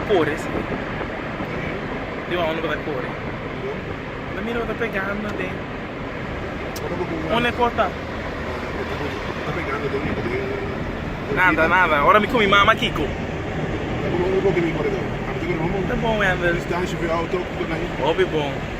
kore si. Di unda bo ta kore? Bo ta mira bo ta pegando den. Unda e kos ta? Nada, nada. Ora mi ku mi mama kiko? Ta bon, Wendel. Hopi bon.